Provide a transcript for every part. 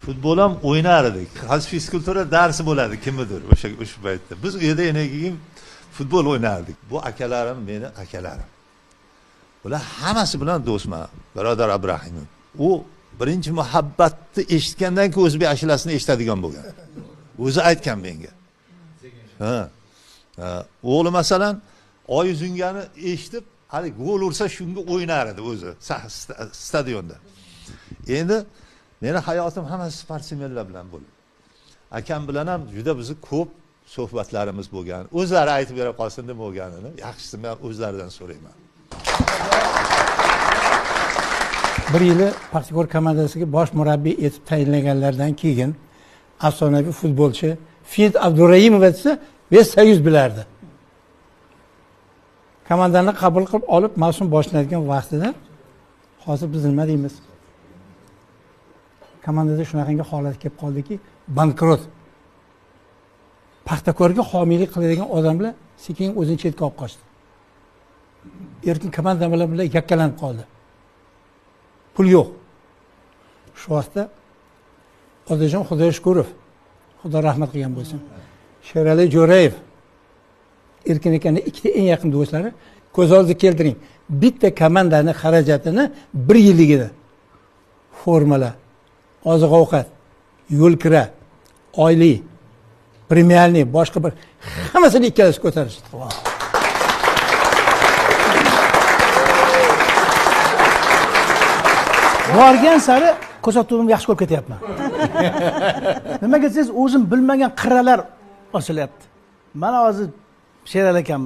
Futbol ham o'ynar edik. Hozir fizkultura darsi bo'ladi kimnidir o'sha paytda. Biz u yerda yana keyin futbol o'ynardik. Bu akalarim meni akalarim. Bular hammasi bilan do'stman. Birodar Abrahimov. U birinchi muhabbatni eshitgandan keyin o'zbek ashulasini eshitadigan bo'lgan. O'zi aytgan menga. Ha. O'g'li masalan Oy uzungani eshitib, hali gol ursa shunga o'ynar edi o'zi stadionda. Endi meni hayotim hammasi sportsmenlar bilan bo'ldi. Akam bilan ham juda bizni ko'p suhbatlarimiz bo'lgan. O'zlari aytib bera qolsin deb bo'lganini, yaxshisi men o'zlaridan so'rayman. Bir yili Paxtakor komandasiga bosh murabbiy etib tayinlanganlaridan keyin afsonaviy futbolchi Fid Abdurahimov desa, Vest Soyuz bilardi. Komandani qabul qilib olib mavsum boshlanadigan vaqtida hozir biz nima deymiz? Komandada shunaqangi holat kelib qoldiki, bankrot. Paxtakorga homiylik qiladigan odamlar sekin o'zini chetga olib qochdi. Erkin komanda bilan birga yakkalanib qoldi. Pul yo'q. Shu vaqtda Odajon Xudoyashukurov, Xudo rahmat qilgan bo'lsin. Sherali Jo'rayev, Erkin akaning ikkita eng yaqin do'stlari, ko'z oldiga keltiring. Bitta komandani xarajatini bir yilligini formalar, oziq-ovqat, yo'l kira, oylik, premialniy, boshqa bir hammasini ikkalasi ko'tarishdi. Borgan sari ko'rsatuvimni yaxshi ko'rib ketyapman. Nimaga desangiz, o'zim bilmagan qirralar ochilyapti. Mana hozir Sherali akam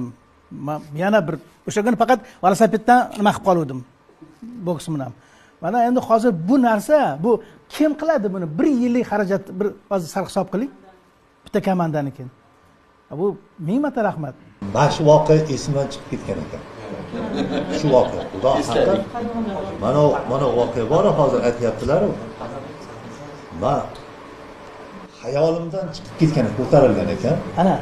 yana bir o'sha kuni faqat velosipeddan nima qilib qoluvdim, boks bilan. Mana endi hozir bu narsa, bu kim qiladi buni? Bir yillik xarajat, bir hozir sal hisob qiling. Bitta komandaniki. Bu ming marta rahmat. Mana shu voqea esimdan chiqib ketgan ekan. Shu voqea, Xudo haqqi. Mana voqea bor, hozir aytayaptilar-ku. Men xayolimdan chiqib ketgan, ko'tarilgan ekan. Ana.